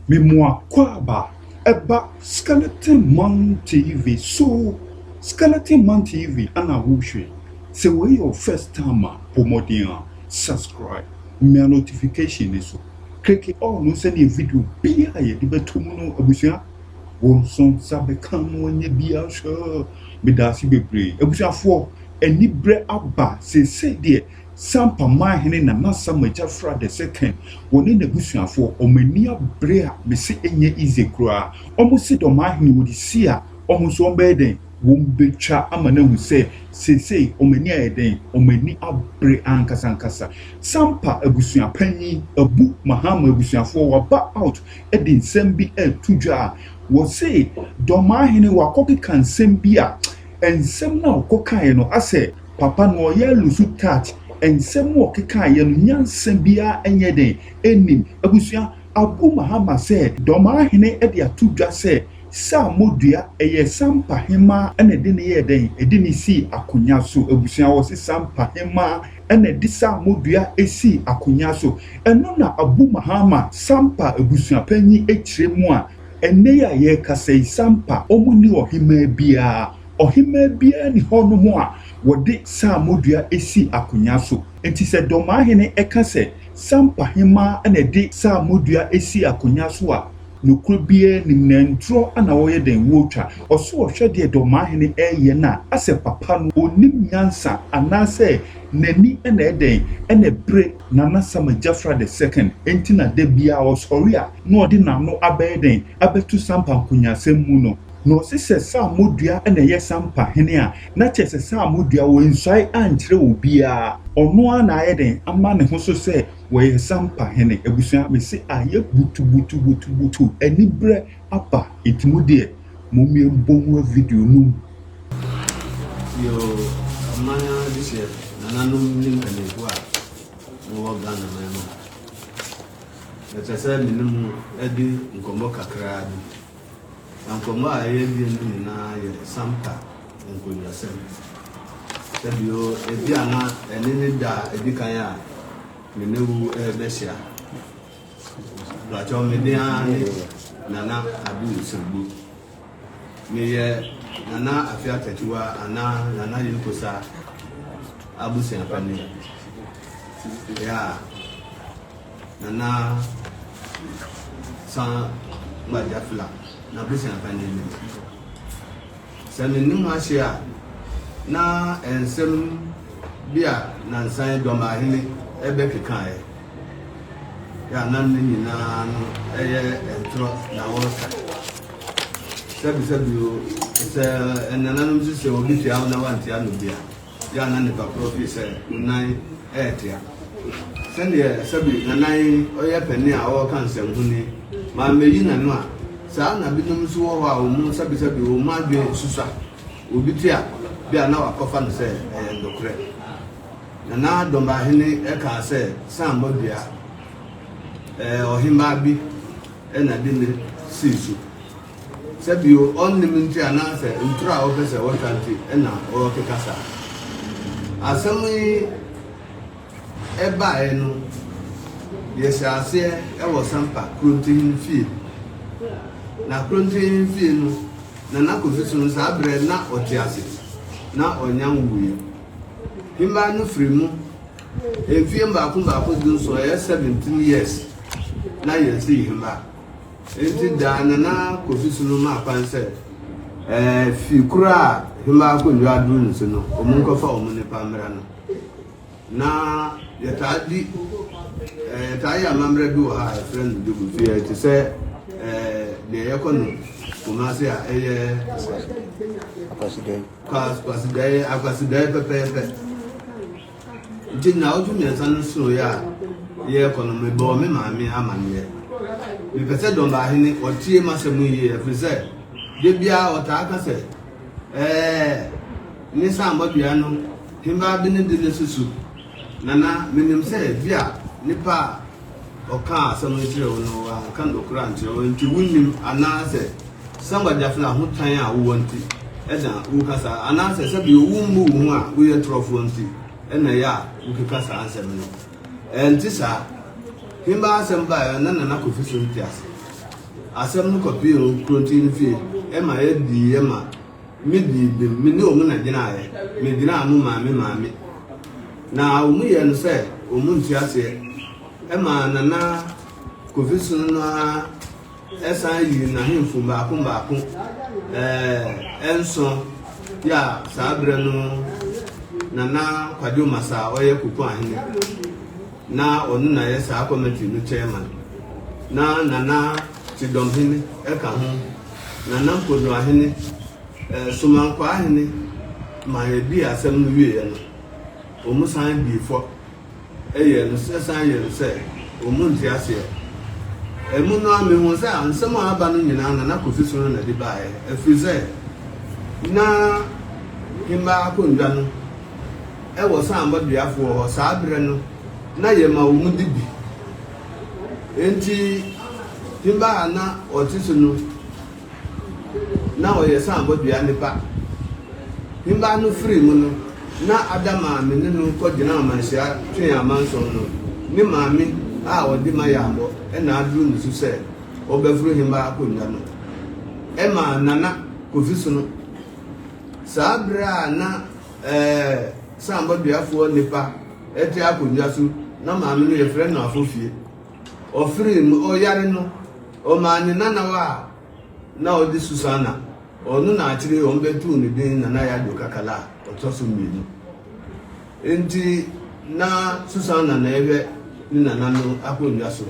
Me mo akwaaba ɛba Skeleton Man TV so. Skeleton Man TV ana wohwɛ. Sɛ wei yɛ wo first time a, bɔ mmɔden a subscribe, mia notification ni so. Click all no sɛdeɛ video biara a yɛde bɛto mu no, abusua, wɔn nso nsa bɛka no anya bi ahwɛ. Meda ase bebree. Abusuafoɔ, aniberɛ aba seesei deɛ. Sampa Manhene Nana Samuel Gyafra the Second, wɔne n'abusuafoɔ, wɔn ani abere a mese ɛnyɛ easy koraa. Wɔn se Dɔmahene wɔde si a, wɔn nso wɔn bɛyɛ dɛn? Wɔn bɛtwa ama no ahu sɛ seesei wɔn ani ayɛ dɛn? Wɔn ani abere ankasa ankasa. Sampa abusuapanyin Abu Mahama abusuafoɔ waba out de nsɛm bi reto dwa a, wɔse Dɔmahene wakɔkeka nsɛm bi a, nsɛm no a ɔkɔkaeɛ no asɛ Papa no ɔyɛ lusu touch, nsɛm a ɔkekaeɛ no nyansa biara nyɛ dɛn nnim. Abusua, Abu Mahama sɛ Dɔmahene de ato dwa sɛ Sammodua ɛyɛ Sampa hemaa na ɛde no yɛɛ dɛn ɛde no sii akonya so. Abusua, wɔse Sampa hemaa na ɛde Sammodua sii akonya so. Ɛno na Abu Mahama, Sampa abusuapanyin kyerɛ mu a ɛnnɛ yi a yɛrekasa yi Sampa wɔn nni ɔhemaa biara. Ɔhemmaa biara nni hɔnom a wɔde saamodua si akonnwa so. Enti sɛ Dɔmahene ka sɛ Sampa hemmaa na ɛde saamodua si akonnwa so a, nokorɛ biara nnim, na ntorɔ na wɔyɛ dɛn wɔretwa. Ɔso ɔhwɛ deɛ Dɔmahene reyɛ no a, asɛ papa no ɔnnim nyansa anaasɛ n'ani na ɛdɛn na ɛbere Nana Sama Gyafra the Second enti na da biara ɔsɔre a na ɔde n'ano abɛyɛ dɛn abɛto Sampa nkonyasɛm mu no. Na ɔse sɛ Saamodua na ɛyɛ Sampa hene a, na kyerɛ sɛ Saamodua wansuae ankyerɛ obiara. Ɔno ara na ayɛ dɛn ama ne ho so sɛ wɔyɛ Sampa hene. Abusua, mese ayɛ butubutubutubutu, aniberɛ aba, enti mo deɛ mommie mbɔ nwura video no mu. Yoo, ɔman adehyeɛ, nananom ne mpanimfoɔ a mowɔ Ghana man mu ha. Mepɛ sɛ me ne mo di nkɔmmɔ kakraa bi. Na nkɔmmɔ a yɛredi no nyinaa yɛ Samta nkonnwasɛm. Sɛ bio, ebia na ɛne ne da a edi kan a me ne wo rebɛhyia. Mpakyɛw, me din ara ne Nana Adu Sirbu. Meyɛ Nana Afia Takyiwa anaa Nana Yirikosa abusua panin. Yeah. Nana San Gbajafla n'abusua panyin no. Sɛ me ne mo ahyia a, na nsɛm bi a nansa yi Dɔmahene bɛkekaeɛ yɛ a na ne nyinaa no yɛ ntorɔ na wɔreka. Sɛbisɛbi o, sɛ nananom nso sɛ obi tia wo na wantia no bi a, Yɛ a na nipa korɔ firi sɛ wo nan ɛɛtea. Sɛdeɛ sɛbi Nana yi ɔyɛ panin a ɔɔka nsɛmhunu yi, mammɛyi n'ano a, saa na binom nso wɔ hɔ a wɔn sɛbi sɛbi wɔn adwene susua. Obi te a, bi a na wakɔfa no sɛ ɛyɛ nokorɛ. Nana Dɔmbahene kaa sɛ Sammɔ dua, ɛɛ ɔhemmaa bi na de no sii so. Sɛ bio, ɔnnim nti anaasɛ ntoro a ɔpɛ sɛ ɔtwa nti na ɔrekeka saa. Asɛm yi baeɛ no, yɛhyɛɛ aseɛ wɔ Sampa Kurontihene fie. Na Kurontihene fie no, Nana Kofi so no, saa berɛ na ɔte ase, na ɔnnya nwuiɛ. Hemmaa no firi mu mfeɛ mmaako mmaako dunson, ɛyɛ 17 years, na yɛnsii hemmaa. Enti daa Nana Kofi Sunu maa kwan sɛ ɛɛ fi koro a Hemmaa akonnwa aduru no so no, wɔn nkɔfa wɔn nnipa mmra no. Na yɛtaa di ɛɛ yɛtaa yɛ amammerɛ bi wɔ ha a yɛfrɛ no Dwogo fie ɛte sɛ ɛɛ deɛ yɛkɔ no Kumasi a ɛyɛ Akwasidae. Kwasidae Akwasidae pɛpɛɛpɛ. Nti nnawɔtwe mmiɛnsa no soeɛ a yɛrekɔ no, mebɔɔ me maame amanneɛ. Mepɛ sɛ Dɔmbahene ɔtie m'asɛm no yie ɛfiri sɛ da biara ɔtaa ka sɛ, Ɛɛ, ne sammɔdua no, hembaa bi ne de no susu. Nana, menim sɛ bi a nipa a ɔkaa asɛm no kyerɛɛ wo no wanka nokorɛ ankyerɛ wo nti wonnim anaasɛ Sangwagyafena ho tan a wowɔ nti na woreka saa, anaasɛ sɛbe wommu wo ho a woyɛ torɔfoɔ nti na ɛyɛ a wokeka saa nsɛm no. Ɛnte saa. Hemmaa asɛm baeɛ no, na Nana Kofi so nte ase. Asɛm no kɔpuee wɔn kuronti no fie ma yɛdiiɛ ma medii bem. Me ne wɔn na gyinaeɛ. Megyinaa mo maa me maame. Na wɔn yɛɛ no sɛ wɔn nte aseɛ. Ɛmaa Nana Kofi Sono no ara san yii n'ahemfo mmaako mmaako nson yɛ a saa berɛ no Nana Kwadwo Masa a ɔyɛ Koko Ahene na ɔno na yɛ saa kɔmɛti no chairman na Nana Kyidɔmhene ka ho, Nana Mponoahene, Somankwahene ma yɛdii asɛm no wieɛ no wɔn san dii fɔ. yɛɛ no sɛ san yɛɛ no sɛ wɔn nte aseɛ. Ɛmu no ara mehuu sɛ nsɛm a aba no nyinaa Nana Kofi Sono na ɛde baeɛ ɛfiri sɛ na Hemmaa akonnwa no wɔ Saambɔduafoɔ hɔ saa berɛ no na yɛma wɔn di bi. Enti Hemmaa a na ɔte so no na ɔyɛ saabɔdua ne ba. Ne ba no firii mu no, na Ada maame ne no kɔgyinaa amanhyia twee amanson no. Ne maame a ɔde ma Yammɔ na aduru ne so sɛ ɔbɛforo hemmaa akonnwa no. Ɛmaa Nana Kofi Sono. Saa berɛ a na ɛɛ saabɔduafoɔ nipa te akonnwa so na maame no yɛfrɛ no Afofie. Ɔfirii mu, ɔyare no, ɔmaa ne nanawa a na ɔde Susana, ɔno na akyire yi wɔbɛtoo ne din Nana Yadwo Kakala a ɔtɔ so mmienu. Enti na Susana na ɛhwɛ ne nana no akonnwa so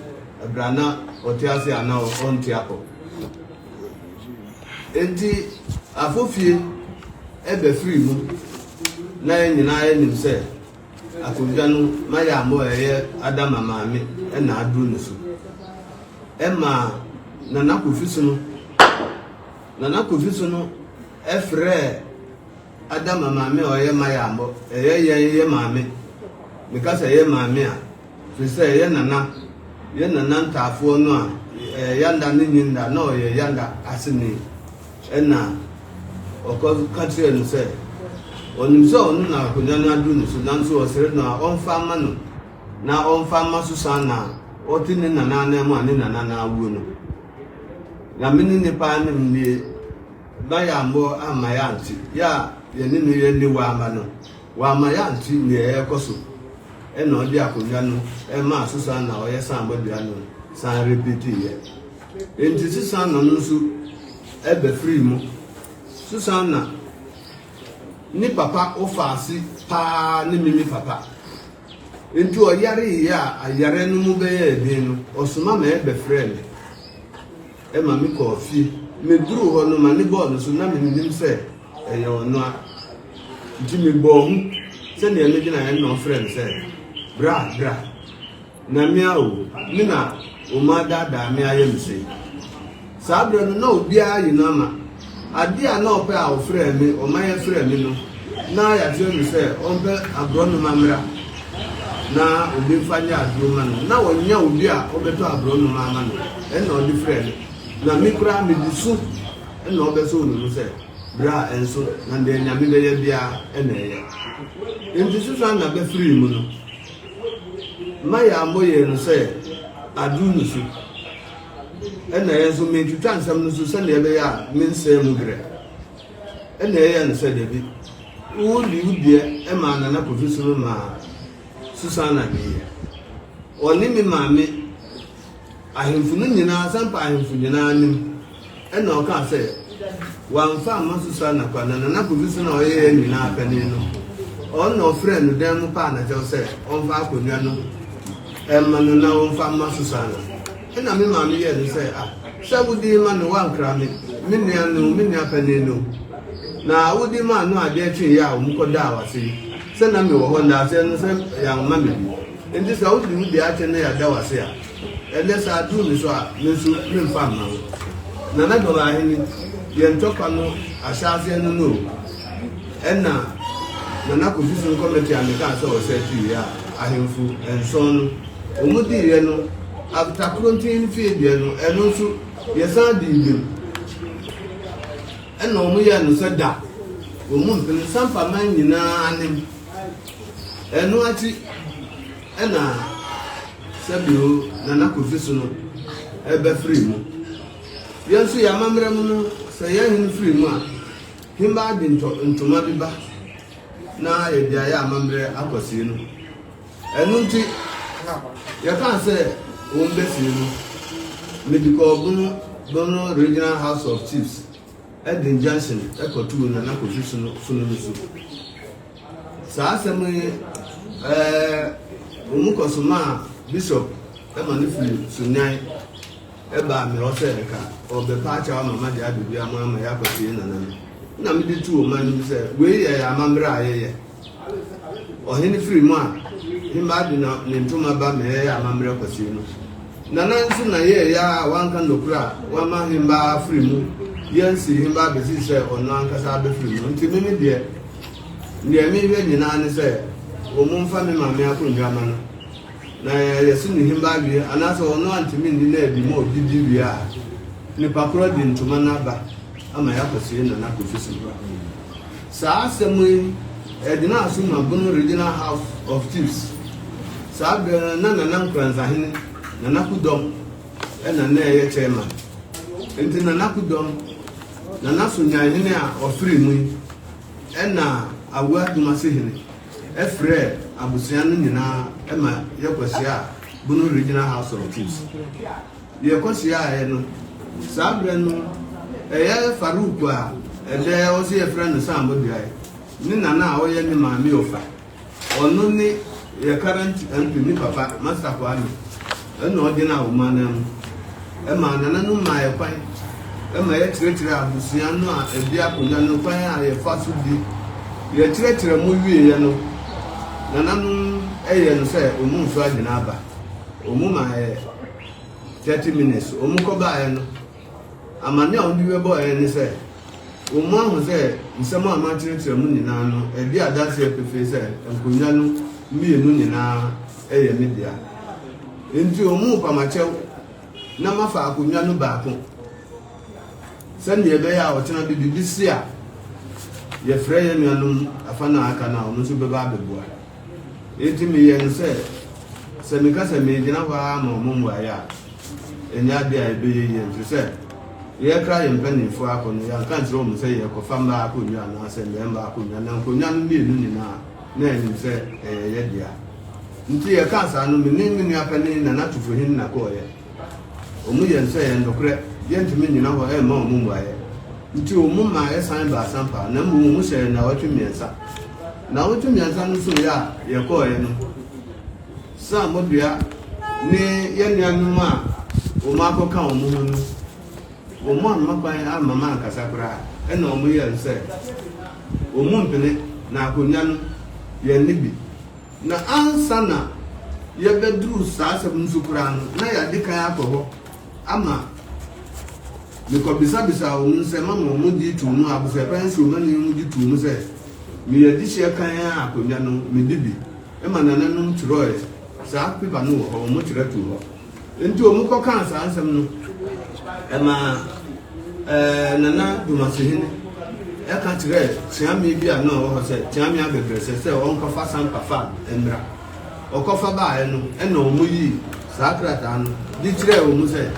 ɛberɛ a na ɔte ase a na ɔnte apɔ. Enti Afofie bɛfirii mu na yɛn nyinaa yɛnim sɛ Akonnwa no ma yɛ a ɛyɛ Adama maame na aduru ne so. Ɛma Nana Kofi Sono Nana Kofi Sono frɛɛ Adama maame a ɔyɛ Mayambɔ, ɛyɛ yɛn yɛ maame. Meka sɛ yɛ maame a, firi sɛ yɛ nana, yɛ nana ntaafoɔ no a, Yanda ne Nyinda, na ɔyɛ Yanda aseni. Ɛnna ɔkɔka kyerɛɛ no sɛ, ɔnim sɛ ɔno na akonnwa no aduru ne so, nanso ɔsrɛ no a ɔmfa mma no, na ɔmfa mma Susanna a ɔte ne nana ananmu a ne nana no awuo no. Na me ne ne paa nim nie, na yɛammɔ amma yɛante, yɛ a yɛne no yɛ ne wamma no, wamma yɛante nea ɛrekɔ so. Ɛnna ɔde akonnwa no maa Susanna a ɔyɛ sanbɔdua no san repetiiɛ. Enti Susanna no nso bɛfirii mu. Susanna ne papa wofaase paa ne me me papa. Enti ɔyareeɛ a ayareɛ no mu bɛyɛɛ den no, ɔsoma ma ɛbɛfrɛɛ me ma mekɔɔ fie. Meduruu hɔ no, m'ani bɔɔ no so na mennim sɛ ɛyɛ ɔno a. Nti mebɔɔ hu sɛdeɛ megyinaeɛ no na ɔfrɛɛ me sɛ, Bra, bra. Na me ara o, me na wɔadaadaa me ayɛ me sei. Saa berɛ no, na obiara ayi no ama. Adeɛ a na ɔpɛ a ɔfrɛɛ me, ɔma yɛfrɛɛ me no, na yɛakyerɛ no sɛ ɔmpɛ aborɔnoma mmra na obi mfa nyɛ aduro mma no. Na ɔnnya obi a ɔbɛtɔ aborɔnoma ama no, ɛnna ɔde frɛɛ me. Na me koraa medi so na ɔbɛsoo me mu sɛ, Bra nso, na deɛ Nyame bɛyɛ biara na ɛyɛ. Enti Susanna bɛfirii mu no, Mma yɛammɔ yɛn no sɛ aduru no so. Ɛnna yɛn nso metwitwa nsɛm no so sɛnea ɛbɛyɛ a mensɛe mu berɛ. Ɛnna ɛyɛɛ no sɛ dabi, wode wo deɛ maa Nana Kofi Sono maa Susanna deɛ. Ɔne me maame Ahemfo no nyinaa, Sampa ahemfo nyinaa anim. Ɛnna ɔkaa sɛ, Wamfa amma Susana kwa, na Nana Kofi so na ɔyɛ yɛn nyinaa panin no. Ɔno na ɔfrɛɛ no dan mu paa no kyɛw sɛ ɔmfa akonnwa no mma no na ɔmfa mma Susana. Ɛnna me maame yɛɛ no sɛ, Ah, sɛ wode rema no, woankra me, me nua no, me nua panin no. Na wode maa no adeɛ kyeeɛ a wɔkɔdaa w'ase yi, sɛ na mewɔ hɔ nnaaseɛ no sɛ yɛamma me bi. Enti sɛ wode wo deɛ akyɛ na yɛada wo ase a, ɛnnɛ sɛ aduru me so a, me nso memfa mma wo. Nana Dɔbahene, yɛn ntɔkwa no ahyɛaseɛ no no o, ɛna Nana Kofi Sono kɔmɛte a mekaa sɛ ɔsɛteeɛ a ahemfo nson no wɔn diiɛ no, after Kronten fie deɛ no, ɛno nso yɛsan dii bem. Ɛna wɔn yɛɛ no sɛ da wɔn mpene Sampaman nyinaa anim. Ɛno akyi na sɛbio Nana Kofi Sono bɛfirii mu. Yɛn nso yɛn amammerɛ mu no, sɛ yɛn hene firi mu a, hembaa de ntɔ ntoma bi ba na yɛde ayɛ amammerɛ akɔsie no. Ɛno nti, yɛkaa sɛ wɔbɛsie no, mede kɔɔ Bono, Bono Regional House of Chiefs de injunction kɔtoo Nana Kofi Sono Sono no so. Saa asɛm yi, ɛɛ, wɔn kɔsomaa Bishop ma no firi Sunyani baa me hɔ sɛ nka ɔrebɛpa akyɛw ama magye abɛdua mu ama yɛakɔsie Nana no. Ɛna mede too wɔn anim sɛ wei yɛ yɛn amammerɛ a yɛyɛ. Ɔhene firi mu a, hembaa de na ne ntoma ba ma yɛyɛ amammerɛ kɔsie no. Nana nso na yɛɛyɛ a wanka nokorɛ a wama hembaa firi mu, yɛnsii hembaa bɛsii sɛ ɔno ankasa abɛfiri mu. Nti me me deɛ, deɛ mehwɛ nyinaa ne sɛ wɔmfa me maame akonnwa ma no na yɛse no hembaa wie anaasɛ ɔno antumi nni no adi ma ɔdidi wie a, nipa korɔ de ntoma no aba ama yɛakɔsie Nana Kofi Sibra. Saa asɛm yi gyinaa so ma Bono Regional House of Chiefs. Saa berɛ no na Nana Nkoranzahene, Nana Kudɔm na na ɛyɛ chairman. Nti Nana Kudɔm, Nana Sonyanhene a ɔfiri mu yi ɛna Awua Dumasehene frɛɛ abusua no nyinaa ma yɛkɔhyiaa Bono Regional House of Chiefs. Yɛkɔhyiaeɛ no, saa berɛ no ɛyɛ Farouk a ɛnnɛ ɔse yɛfrɛ no Sam Boduae, ne nana a ɔyɛ ne maame ɔfa. Ɔno ne yɛ current MP ne papa Master Kwame ɛna ɔgyinaa wɔn anan mu ɛmaa nananom maa yɛ kwan ɛma yɛkyerɛkyerɛ abusua no a ɛdi akonnwa no kwan a yɛfa so di. Yɛkyerɛkyerɛ mu wieɛ no, nananom ɛyɛ no sɛ wɔn nso agyina aba. Wɔn maa yɛ 30 minutes. Wɔn kɔ baeɛ no, amane a wɔde bɛbɔɔ yɛn ne sɛ, wɔn ahu sɛ nsɛm a makyerɛkyerɛ mu nyinaa no, ɛdi adanseɛ pefee sɛ nkonnwa no mmienu nyinaa yɛ me dea. Enti wɔn repa m'akyɛw na mafa akonnwa no baako sɛnea ɛbɛyɛ a ɔkyena bi biribi si a, yɛfrɛ yɛn nuanom afa no a aka no a, wɔn nso bɛba abɛboa. Enti meyɛ no sɛ, sɛ meka sɛ meregyina hɔ ara ma wɔn mmuaeɛ a, ɛnyɛ adeɛ a ɛbɛyɛ yie, ɛfiri sɛ yɛrekra yɛn mpanimfoɔ akɔ no, yɛanka ankyerɛ wɔn sɛ yɛrekɔfa mmaa akonnwa anaasɛ mmarima akonnwa, na nkonnwa no mmienu nyinaa, na yɛnim sɛ ɛyɛ yɛn dea. Nti yɛkaa saa no, me ne me nua panin Nana Tufuhene na kɔeɛ. Wɔn yɛ no sɛ ɛyɛ nokorɛ, yɛntumi nnyina hɔ mma wɔn mmuaeɛ. Nti wɔn maa yɛsan baa Sampa, na mmom wɔn hyɛɛ yɛn nnawɔtwe mmiɛnsa. Nnawɔtwe mmiɛnsa no soeɛ a yɛkɔeɛ no, Samodua ne yɛn nuanom a wɔn akɔka wɔn ho no, wɔn amma kwan amma mankasa koraa, ɛna wɔn yɛɛ no sɛ wɔn mpene, na akonnwa no, yɛnne bi. Na ansa na yɛbɛduru saa asɛm no so koraa no, na yɛadi kan akɔ hɔ ama mekɔbisabisaa wɔn nsɛm ama wɔn gye too mu, abusuapanyin Suromani no gye too mu sɛ meyɛ dehyeɛ kan a akonnwa no medi bi ma nananom twerɛɛ saa pepa no wɔ hɔ, wɔtwerɛ too hɔ. Enti wɔkɔkaa saa nsɛm no, ɛmaa ɛɛ Nana Dumasehene ɛka kyerɛɛ Kyeame bi a na ɔwɔ hɔ sɛ Kyeame abɛbrɛsɛ sɛ ɔnkɔfa Sampa Fab mmra. Ɔkɔfa baeɛ no, ɛna wɔyii saa krataa no de kyerɛɛ wɔn sɛ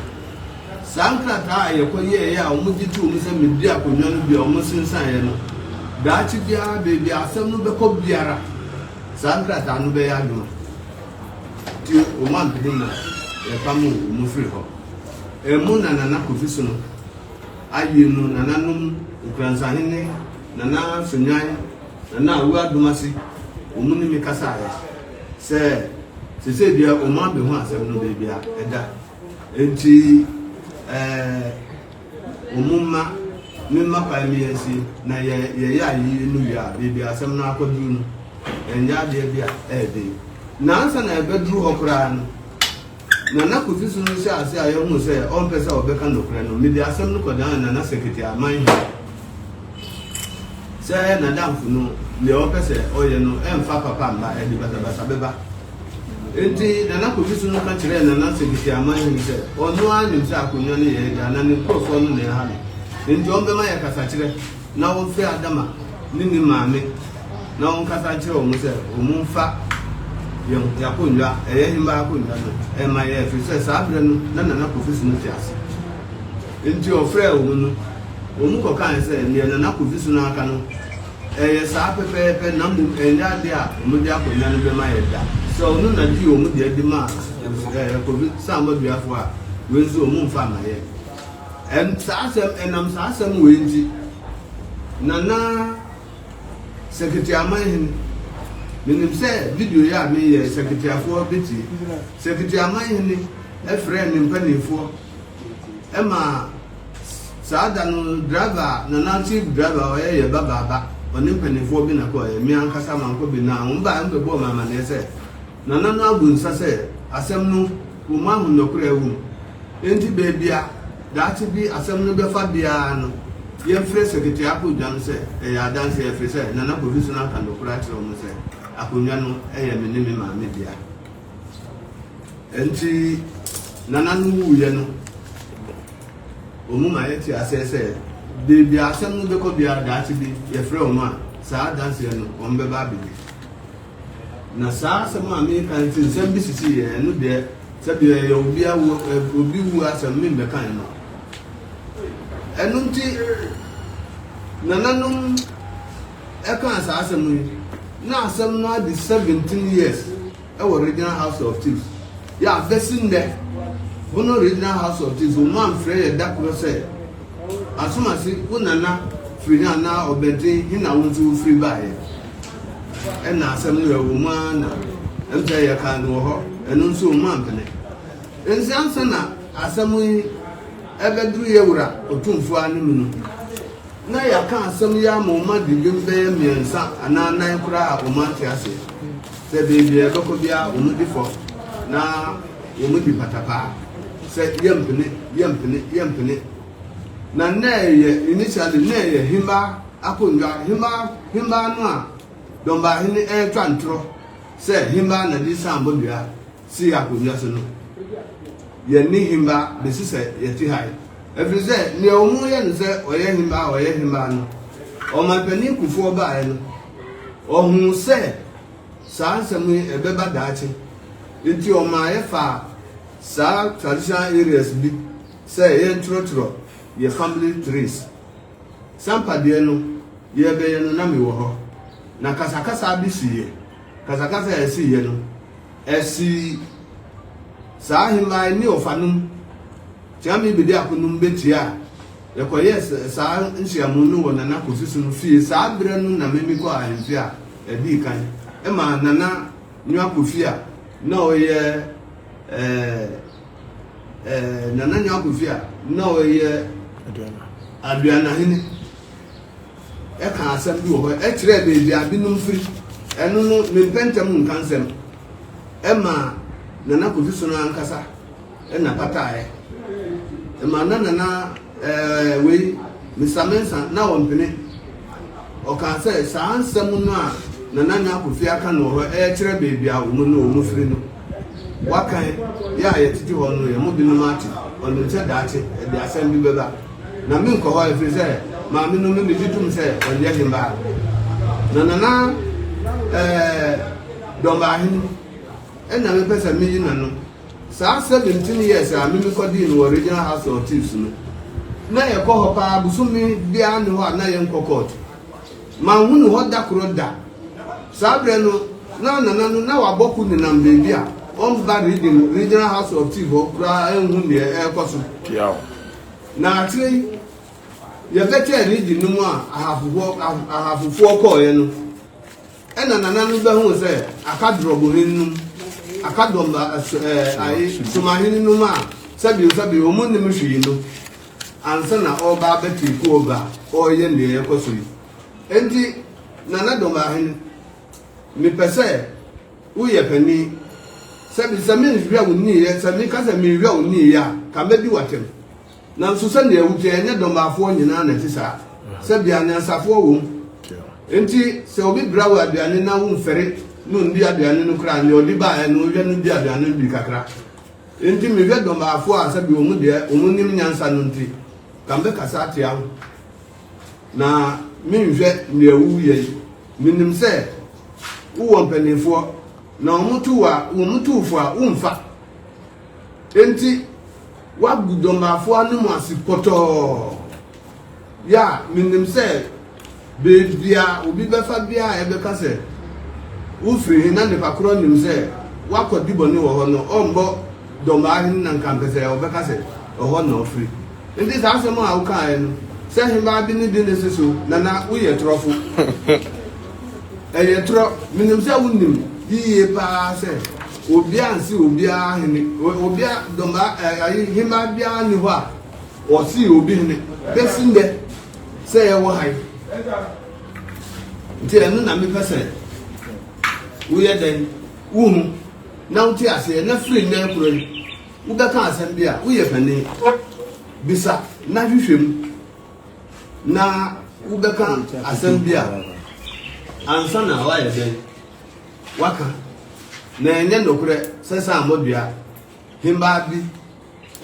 saa nkrataa a yɛkɔyɛeɛ a wɔgye too mu sɛ medi akonnwa no bi a wɔsensaneeɛ no, daakye biara baabi a asɛm no bɛkɔ biara, saa nkrataa no bɛyɛ adwuma. Nti wɔn ampene na yɛpamoo wɔn firi hɔ. Ɛmu na Nana Kofi Sono ayie no nananom Nkoransahene, Nana Sonyan, Nana Awuah Adomase, wɔn ne me kasaeɛ sɛ sesei deɛ wɔn abɛhu asɛm no baabi a ɛda. Nti ɛɛ wɔn mma me mma kwan me yɛnsie na yɛ yɛyɛ ayie no wie a baabi a asɛm no akɔduru no ɛnyɛ adeɛ bi a ɛyɛ den. Na ansa na yɛbɛduru hɔ koraa no, Nana Kofi so no hyɛɛ ase a yɛhuu sɛ ɔmpɛ sɛ ɔbɛka nokorɛ no, mede asɛm no kɔdan Nana Sekete Amanhene sɛ n'adamfo no, deɛ ɔpɛ sɛ ɔyɛ no ɛmfa papa mma, ɛde basabasa bɛba. Enti Nana Kofi so no ka kyerɛɛ Nana Sekete Amanhene sɛ ɔno ara nim sɛ akonnwa no yɛ yɛn dea na ne nkurɔfoɔ no na ɛha no, enti ɔmbɛma yɛn kasakyerɛ. na wɔmfrɛ Adama ne ne maame na wɔnkasa nkyerɛ wɔn sɛ wɔmfa yɛn akonnwa, ɛyɛ hembaa akonnwa no, mma yɛn, ɛfiri sɛ saa berɛ no na Nana Kofi Sunu te ase. Enti ɔfrɛɛ wɔn no, wɔn kɔkae sɛ, Nea Nana Kofi so no aka no, ɛyɛ saa pɛpɛɛpɛ, na mmom ɛnyɛ ade a wɔde akonnwa no bɛma yɛn da. Sɛ ɔno na gyee wɔn deɛ de maa Kofi Sammɔduafoɔ a, wei nso wɔmfa mma yɛn. Ɛn, saa asɛm, ɛnam saa asɛm wei nti, Nana Sekete Amanhene, menim sɛ video yi a meyɛ yi, Seketeafoɔ bɛtie. Sekete Amanhene frɛɛ ne mpanimfoɔ ma saa da no driver, Nana chief driver a ɔyɛ yɛn ba baaba, ɔne mpanimfoɔ bi na kɔeɛ, me ankasa mankɔ bi, na wɔn baeɛ wɔbɛbɔɔ me amanneɛ sɛ Nana no abu nsa sɛ asɛm no wɔn ahu nɔkorɛ wɔ mu, enti baabi a daakye bi asɛm no bɛfa biara no yɛmfrɛ Sekete Akonnwa no sɛ ɛyɛ adanseɛ ɛfiri sɛ Nana Kofi Sono aka nɔkorɛ akyerɛ wɔn sɛ akonnwa no yɛ me ne me maame dea. Enti Nana no wuiɛ no, wɔn ma yɛte aseɛ sɛ baabi a asɛm no bɛkɔ biara daakye bi yɛfrɛ wɔn a saa adanseɛ no wɔn bɛba abɛdi. Na saa asɛm a meka nti nsɛm bi sisi yɛ ɛno deɛ sɛbi ɛyɛ obi awu obi wu asɛm membɛka ɛno. Ɛno nti nananom ɛkaa saa asɛm yi na asɛm no adi 17 years wɔ Regional House of Chiefs yɛ a bɛsi nnɛ Bono Regional House of Chiefs wɔn amfrɛ yɛ da korɔ sɛ Asomase wo nana firi he anaa Ɔbɛnten he na wo nso wo firi baeɛ ɛna asɛm no ɛwɔ mu ara na ɛm sɛ yɛkaa no wɔ hɔ ɛno nso wɔn ampene nsi ansa na asɛm yi ɛbɛduru yɛ wura Otumfoɔ anim no Na yɛaka asɛm yi ama wɔn adi bem bɛyɛ mmiɛnsa anaa nnan koraa a wɔante aseɛ. Sɛ baabi a yɛbɛkɔ biara wɔdi fɔ na wɔdi patapaa sɛ yɛmpene, yɛmpene, yɛmpene. Na na ɛyɛ initially na ɛyɛ hembaa akonnwa, hembaa, hembaa no a Dɔmbaahene ɛretwa ntorɔ sɛ hembaa na de san bɔdua sii akonnwa so no, yɛnni hembaa bɛsi sɛ yɛte ha yi. Ɛfiri sɛ, nea wɔyɛ no sɛ ɔyɛ hembaa ɔyɛ hembaa no, Ɔmanpanin Kufuor baeɛ no, ɔhuu sɛ saa nsɛm yi ɛbɛba daakye, nti ɔmaa yɛfaa saa traditional areas bi sɛ yɛntwerɛtwerɛ yɛ family trees. Sampa deɛ no, yɛrebɛyɛ no na mewɔ hɔ, na kasakasa bi siiɛ. Kasakasa a ɛsiiɛ no, ɛsii saa ahemmaa yi ne ɔfanom Kyeame Bediako nom bɛkyia a yɛkɔyɛɛ saa nhyiamu no wɔ Nana Kofi Sono fie. Saa berɛ no na me mekɔɔ ahemfie a ɛdii kan ma Nana Nwa Kofi a na ɔyɛ ɛɛ ɛɛ Nana Nwa Kofi a na ɔyɛ Aduanahene. Ɛkaa asɛm bi wɔ hɔ, ɛkyerɛɛ baabi a binom firi. Ɛno no, mempɛ ntɛm nka nsɛm. Ɛmaa Nana Kofi Sono ankasa na pataaɛ. Ɛmaa na Nana ɛɛ wei, Mister Mensah, na ɔmpene. Ɔkaa sɛ saa nsɛm no a Nana Nyaa Kofi aka no wɔ hɔ ɛrekyerɛ baabi a wɔn ne wɔn firi no, wakan, yɛ a yɛtete hɔ no, yɛn mu binom ate. Ɔnim sɛ daakye ɛde asɛm bi bɛba. Na menkɔ hɔ ɛfiri sɛ maame no me megye tom sɛ ɔnyɛ hembaa. Na Nana ɛɛ Dɔmbaahene ɛna mepɛ sɛ meyi n'ano. Saa 17 years a me mekɔdii no wɔ Regional House of Chiefs no, na yɛkɔ hɔ paa, bosome biara nni hɔ a na yɛnkɔ court. Manhu no hɔ da koro da. Saa berɛ no, na Nana no na wabɔ ko nenam baabi a ɔmba region, Regional House of Chiefs hɔ koraa nhu deɛ ɛrekɔ so. Na akyire yi, yɛbɛkyɛɛ region no mu a Ahafofoɔ, Ahafofoɔ kɔeɛ no, ɛna Nana no bɛhuu sɛ aka Drɔbohene nom, aka Dɔmba, ɛɛ, ayi, Somahene nom a sɛbio sɛbio wɔn nnim hwee no, ansa na ɔreba abɛ take over a ɔreyɛ nea ɛrekɔ so yi. Enti, Nana Dɔmbahene, mepɛ sɛ woyɛ panin. Sɛbi sɛ menhwɛ wo nniyɛ, sɛ meka sɛ menhwɛ wo nniyɛ a, ka mɛdi w'atɛm. Nanso sɛnea wote, ɛnyɛ Dɔmbaafoɔ nyinaa na ɛte saa. Sɛbi anyansafoɔ wom. Enti sɛ obi bra wo aduane na womfɛre no nni aduane no koraa, nea ɔde baeɛ no wohwɛ no di aduane no bi kakra. Enti mehwɛ Dɔmbaafoɔ a sɛbi wɔn deɛ wɔn nim nyansa no nti, ka mɛkasa atia wo. Na menhwɛ nea woreyɛ yi. Menim sɛ wowɔ mpanimfoɔ, na wɔn tu wo a, wɔn tu wo fo a, womfa. Enti. Woagu Dɔmbafoɔ anom ase pɔtɔɔ. Yɛ a, menim sɛ baabi a obi bɛfa biara a yɛbɛka sɛ wofiri he na nipa korɔ nim sɛ woakɔdi bɔne wɔ hɔ no, ɔmmɔ Dɔmbaa hene na nka mpɛ sɛ ɔbɛka sɛ ɛhɔ na ɔfiri. Nti saa asɛm a wokaeɛ no, sɛ hembaa bi ne di ne se so, Nana, woyɛ torɔfo. Ɛyɛ torɔ. Menim sɛ wonim yiye paa sɛ obiara nsi obiara hene, obiara, Dɔmbaa, ayi, hembaa biara nni hɔ a Wɔsii obi hene bɛsi nnɛ sɛ yɛwɔ ha yi. Nti ɛno na mepɛ sɛ woyɛ dɛn wohu na wote aseɛ na firi nnɛ korɔ yi wobɛka asɛm bi a woyɛ panin bisa na hwehwɛ mu na wobɛka asɛm bi a ansa na woayɛ dɛn waka na ɛnyɛ nokorɛ sɛ sɛ ammɔdua hembaa bi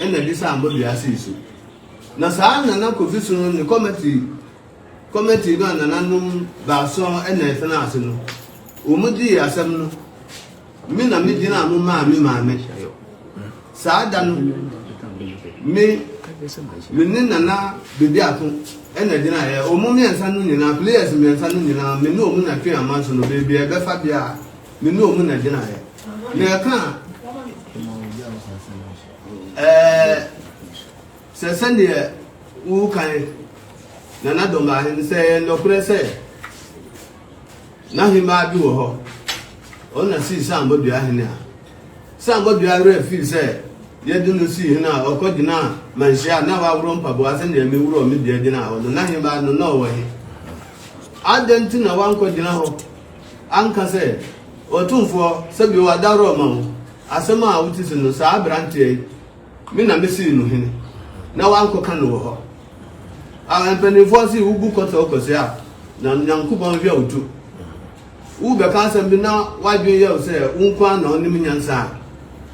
na ɛde saa mmɔdua sii so. Na saa Nana Kofi Sono ne kɔmɛti kɔmɛti no a nananom baasɔn na ɛtenaa ase no, wɔn dii asɛm no. Me na me gyinaa mo maa me maame. Saa da no, me me ne Nana Bediako na gyinaeɛ. Wɔn mmiɛnsa no nyinaa, players mmiɛnsa no nyinaa, me ne wɔn na twe amanso no, baabi a ɛbɛfa biara, me ne wɔn na gyinaeɛ. Na ɛka Ɛɛ, sɛ sɛdeɛ wokan Nana Dɔmahene sɛ ɛyɛ nɔkorɛ sɛ n'ahemmaa bi wɔ hɔ, ɔno na sii Sambɔdua hene a, Sambɔdua werɛ fii sɛ yɛde no sii hene a ɔkɔgyinaa manhyia a na waworɔ mpaboa sɛdeɛ meworɔɔ me deɛ gyinaa hɔ no, n'ahemmaa no na ɔwɔ he? Adɛn nti na wankɔgyina hɔ anka sɛ, Otumfoɔ, sɛbi w'adaworɔ ma wo, Asɛm a wote so no, saa aberanteɛ yi, me na mesii no hene, na wankɔka no wɔ hɔ. A mpanimfoɔ se wobu kɔtɔ kɔse a, na Nyankopɔn hwɛ wo to. Wobɛka asɛm bi na w'adwene yɛ wo sɛ wo nko ara na wonim nyansa a,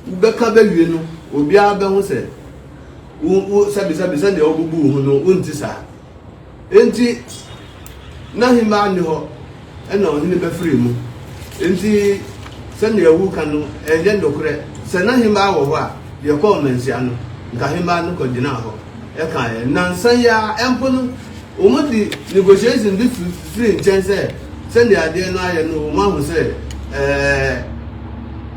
wobɛka bɛwie no, obiara bɛho sɛ wo wo sɛbesɛbe sɛdeɛ wobubu wo ho no, wonte saa. Enti n'ahemmaa nni hɔ na ɔhene bɛfirii mu. Enti sɛdeɛ woreka no, ɛnyɛ nokorɛ. Sɛ n'ahemmaa wɔ hɔ a, yɛkɔɔ mmanhyia no, nka ahemmaa no kɔgyinaa hɔ kaeɛ. Nnansa yi ara mpo no, wɔde negotiation bi firi nkyɛn sɛ sɛdeɛ adeɛ no ayɛ no, wɔahu sɛ ɛɛ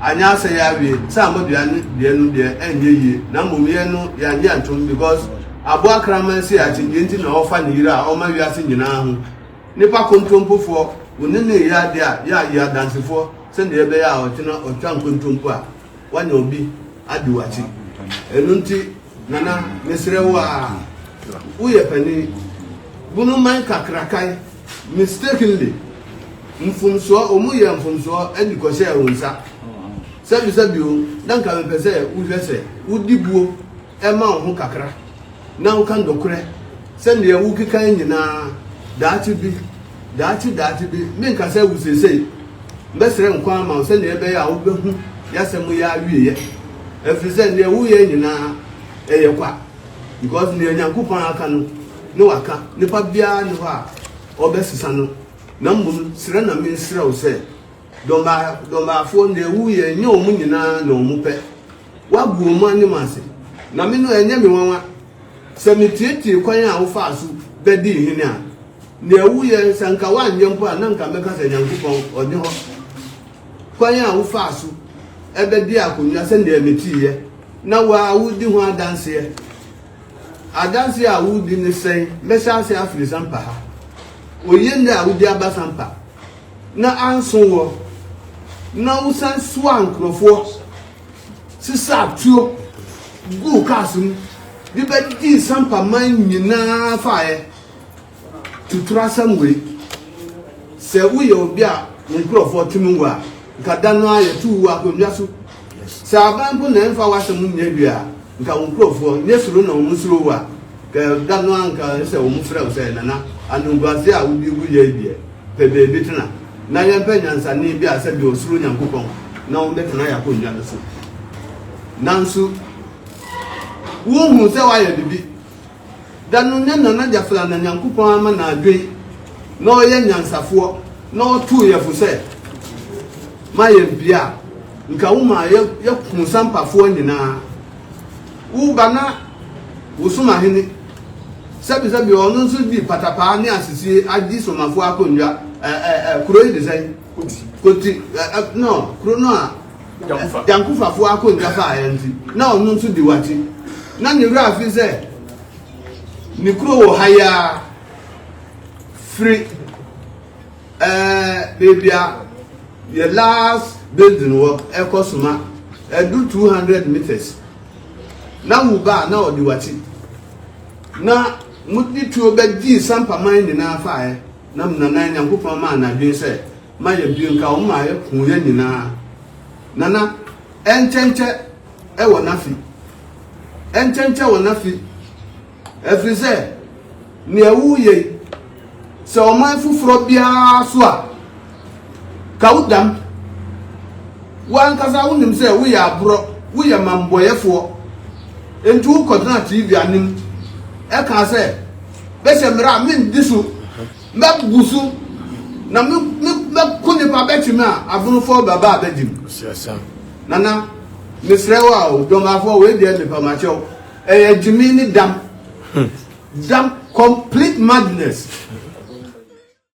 anyɛ asɛe awie sɛ amadua no deɛ no deɛ ɛnyɛ yie na mmom yɛn no yɛanyɛ antom because Aboa kraman sei akyinnyɛ nti na ɔfa ne yere a ɔma wiase nyinaa ho. Nipa kontompofoɔ, wo ne no reyɛ adeɛ a, yɛ a yɛ adansefoɔ sɛdeɛ ɛbɛyɛ a ɔkyena ɔtwa nkontompo a, woanya obi adi w'akyi. Ɛno nti Nana, mesrɛ wo ara, woyɛ panin, bunu man kakrakae, mistakenly, mfomsoɔ, wɔn yɛɛ mfomsoɔ de kɔhyɛɛ wo nsa. Sɛbisɛbi o, na nka mepɛ sɛ wohwɛ sɛ wodi buo ma wo ho kakra na woka nokorɛ sɛ deɛ wokeka yi nyinaa daakye bi, daakye daakye bi, menka sɛ wo seesei, mɛsrɛ nkwa ama wo sɛdeɛ ɛbɛyɛ a wobɛhu y'asɛm yi awieɛ, ɛfiri sɛ deɛ woyɛ nyinaa ɛyɛ kwa, because deɛ Nyankopɔn aka no ne waka, nipa biara nni hɔ a ɔbɛsesa no, na mmom srɛ na mesrɛ wo sɛ dɔmbaa, dɔmbaafoɔ deɛ woyɛ nyɛ wɔn nyinaa na wɔn pɛ. Woagu wɔn anim ase, na me no, ɛnyɛ me nwanwa. Sɛ metiatia kwan a wofaa so bɛdii hene a, nea woyɛ, sɛ anka woanyɛ mpo a, na anka mɛka sɛ Nyankopɔn, ɔnni hɔ. Kwan a wofaa so bɛdii akonnwa sɛnea metiiɛ, na wo ara wodi ho adanseɛ. Adanseɛ a wodi ne sɛn? Mɛhyɛ ase afiri Sampa ha. Oye nnɛ a wodi aba Sampa, na anso woɔ, na wosan soaa nkurɔfoɔ. sesaa tuo guu cars mu de bɛdii Sampa man nyinaa faeɛ. Tuturu asɛm wei, sɛ woyɛ obi a wo nkurɔfoɔ tumi wo a, nka da no ara yɛto wo akonnwa so. Sɛ aban mpo na ɛmfa w'asɛm nyɛ hwee a, nka wo nkurɔfoɔ nyɛ suro na wɔn suro wo a, nka da no ara nka ɛsɛ sɛ wɔn frɛ wo sɛ Nana, animguaseɛ a wode gu yɛn yi deɛ, Pɛ baabi tena, na yɛmpɛ nyansani bi a sɛdeɛ ɔsuro Nyankopɔn na ɔmmɛtena yɛn akonnwa no so. Nanso wohuu sɛ wayɛ biribi. Da no nyɛ Nana Gyafla na Nyankopɔn ama no adwen na ɔyɛ nyansafoɔ na ɔtoo yɛ fo sɛ ma yɛn pie a, nka womaa yɛkuu Sampafoɔ nyinaa. Woba na wo somahene, sɛbisɛbi ɔno nso di patapaa ne asesie agye somafoɔ akonnwa, ɛ ɛ ɛ kuro yi de sɛn? Koti. Ɛ ɛ no, kuro no a Gyankofafoɔ akonnwa faeɛ nti, na ɔno nso di w'akyi. Na ne werɛ afi sɛ ne kuro wɔ ha yi ara firi ɛɛ baabi a yɛ last building wɔ ɛkɔ soma ɛdu 200 meters na wo ba a na ɔde w'akyi na mode tuo bɛgyee sampaman nyinaa faeɛ na nana nyankopɔn maa n'adwene sɛ ma yɛ bio nka wɔn ma yɛ ko yɛ nyinaa nana ɛnkyɛnkyɛ ɛwɔ n'afi ɛnkyɛnkyɛ wɔ n'afi Ɛfiri sɛ, nea woreyɛ yi, sɛ ɔman foforɔ biara so a, ka wo dam. Wo ankasa wonim sɛ woyɛ aborɔ, woyɛ mammɔyɛfoɔ. Enti wokɔtena TV anim ɛkaa sɛ, bɛhyɛ mmara a mendi so, mɛbu so, na me, me, mɛko nipa bɛkye me a, abonofoɔ bɛba abɛgye me. Nana, mesrɛ wo a o, Dɔmbafoɔ, wei deɛ mepamakyɛw. Ɛyɛ gyimi ne dam. Dam complete madness.